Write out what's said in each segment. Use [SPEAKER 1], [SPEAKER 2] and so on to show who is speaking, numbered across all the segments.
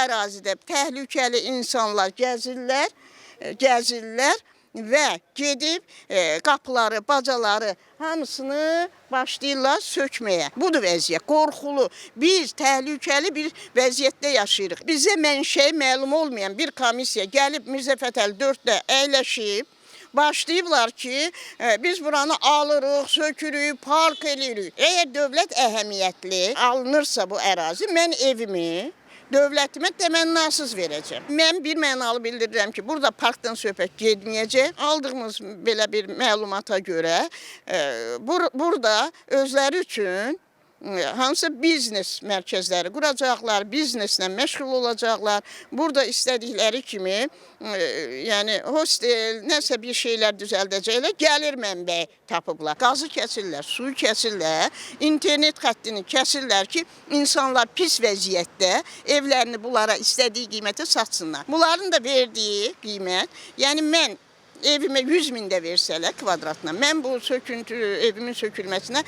[SPEAKER 1] ərazidə təhlükəli insanlar gəzirlər, gəzirlər və gedib qapıları, bacaları hamısını başlayırlar sökməyə. Budur vəziyyət, qorxulu. Biz təhlükəli bir vəziyyətdə yaşayırıq. Bizə mənşəyi məlum olmayan bir komissiya gəlib Mirzə Fətəli 4-də əyləşib, başlayıblar ki, biz buranı alırıq, sökürük, park eləyirik. Əgər dövlət əhəmiyyətli alınırsa bu ərazi, mən evimi dövlətimə təmənnasız verəcəm. Mən bir mənalı bildirirəm ki, burada parkdan söhbət getməyəcək. Aldığımız belə bir məlumata görə burada özləri üçün hansısa biznes mərkəzləri quracaqlar, bizneslə məşğul olacaqlar. Burada istədikləri kimi, yəni hostel, nəsə bir şeylər düzəldəcəklər, gəlir mənbəyi tapıblar. Qazı kəsirlər, suyu kəsirlər, internet xəttini kəsirlər ki, insanlar pis vəziyyətdə evlərini bunlara istədiyi qiymətə satsınlar. Bunların da verdiyi qiymət, yəni mən evimə 100 min də versələr kvadratına, mən bu söküntü, evimin sökülməsinə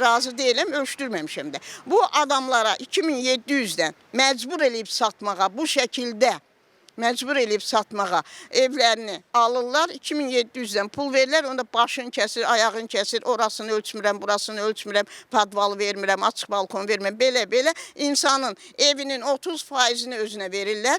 [SPEAKER 1] razı deyiləm, ölçdürməmişəm də. Bu adamlara 2700-dən məcbur eləyib satmağa bu şəkildə məcbur eləyib satmağa evlərini alırlar, 2700-dən pul verirlər, onda başın kəsir, ayağın kəsir, orasını ölçmürəm, burasını ölçmürəm, padvalı vermirəm, açıq balkon vermirəm, belə-belə insanın evinin 30%-ni özünə verirlər.